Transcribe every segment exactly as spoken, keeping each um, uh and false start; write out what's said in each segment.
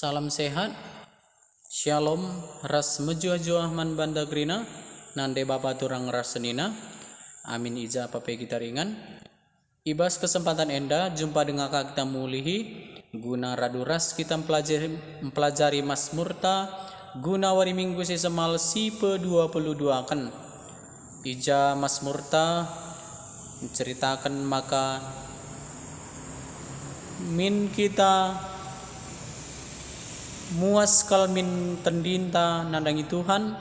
Salam sehat, shalom, ras mejuah-juah man banta kerina, nande bapa turang ras senina. Amin, i ja pe kita ringan. I bas kesempatan enda, jumpa denga ka kita mulihi, guna radu ras kita mpelajari, mpelajari Masmurta, guna wari Minggu si semal si pedua puluh duaken. I ja Masmurta nceritaken maka min kita muas kal min tendinta nandangi Tuhan,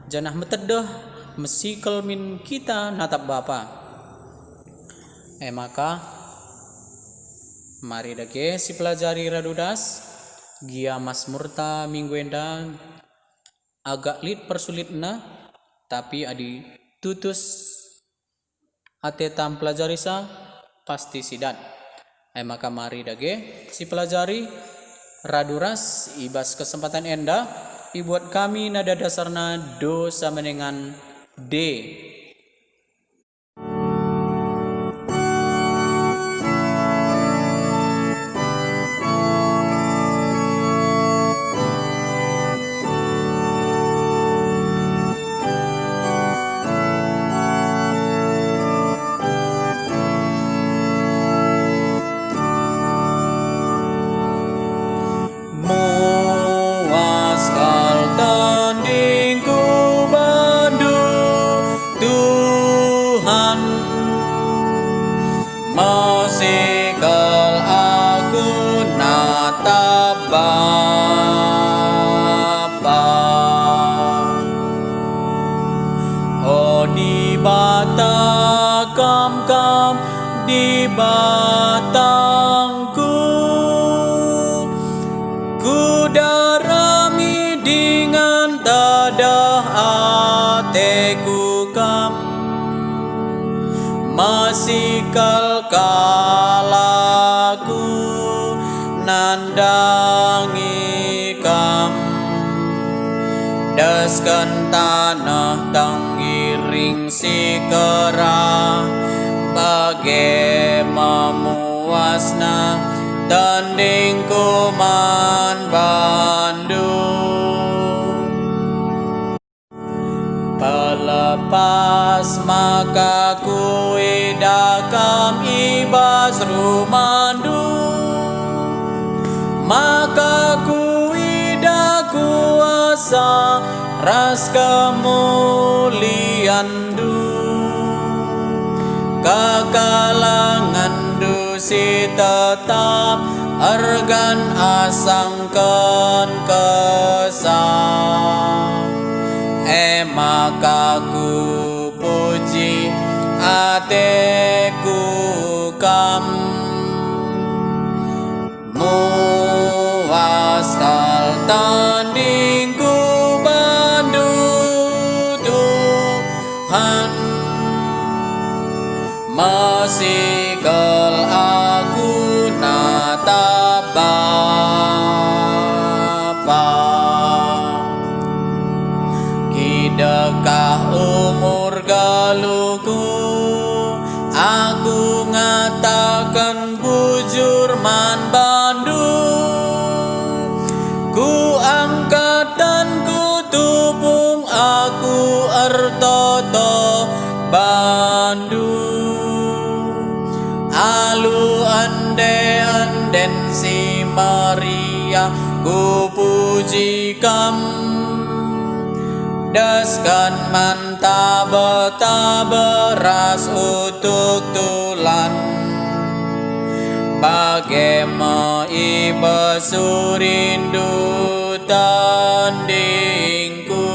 janah metedeh mesi kal min kita natap Bapa. E maka, mari dage sipelajari radu das, gia Masmurta minggu enda agak lit persulitna, tapi adi tutus ateta mpelajarisa, pasti sidat. E maka mari dage sipelajari radu ras i bas kesempatan enda, ibuat kami nada dasarna dosa menengan D. Muas kal tendingku bandu, Tuhan, mesi kal aku natap Bapa. O Dibata, Kam, Kam Dibatangku, kudarami dingen dadah ateku Kam. Mesi kal kalak aku nandangi Kam. Desken taneh tenggiring si kerah, bage me muasna tendingku man bandu. Pelepas maka kuidah Kam i bas rumahndu, maka kuidah kuasa ras kemulianNdu. Kekalangenndu si tetap ergan asangken kesah. E maka kupuji ateku Kam. Muas kal tendingku bandu, Tuhan, mesi kal aku natap Bapa. Kidekah umur geluhku, aku ngataken bujur man bandu. Kuangkat tanku tupung, aku ertoto bandu. Alu ende-enden si meriah kupuji Kam, desken man tabe-tabe ras utuk tulan, bage me ibesurindu tendingku.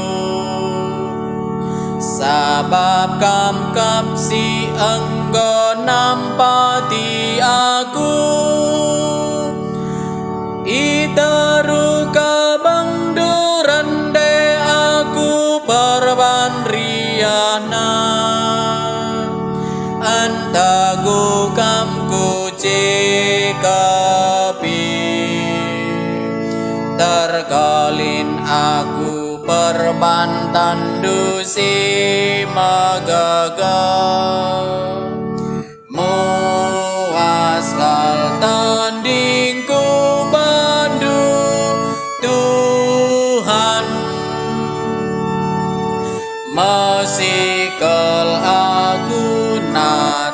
Sabap Kam kap si enggo nampati aku. I teruh kabangndu rende aku perban riahna. Entegu Kam kucikepi, terkelin aku perban tanNdu si megegeh. Muas kal tendingku bandu,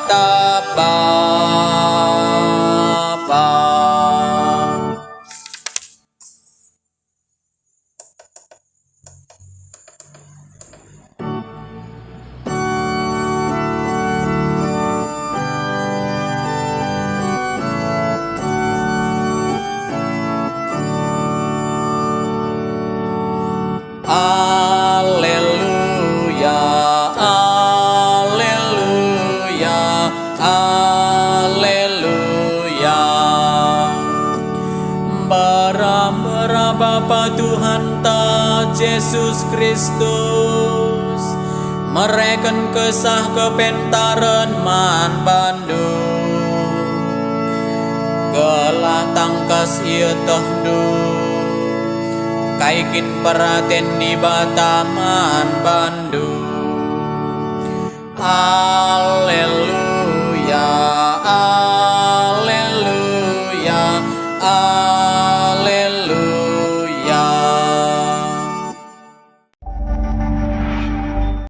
Bapa. Aleluya, aleluya, aleluya. Mbera-mbera Bapa Tuhanta Jesus Kristus mereken kesah kepentaren man bandu, gelah tangkas ietehndu kai kin peraten Dibata man bandu. Aleluya, aleluya,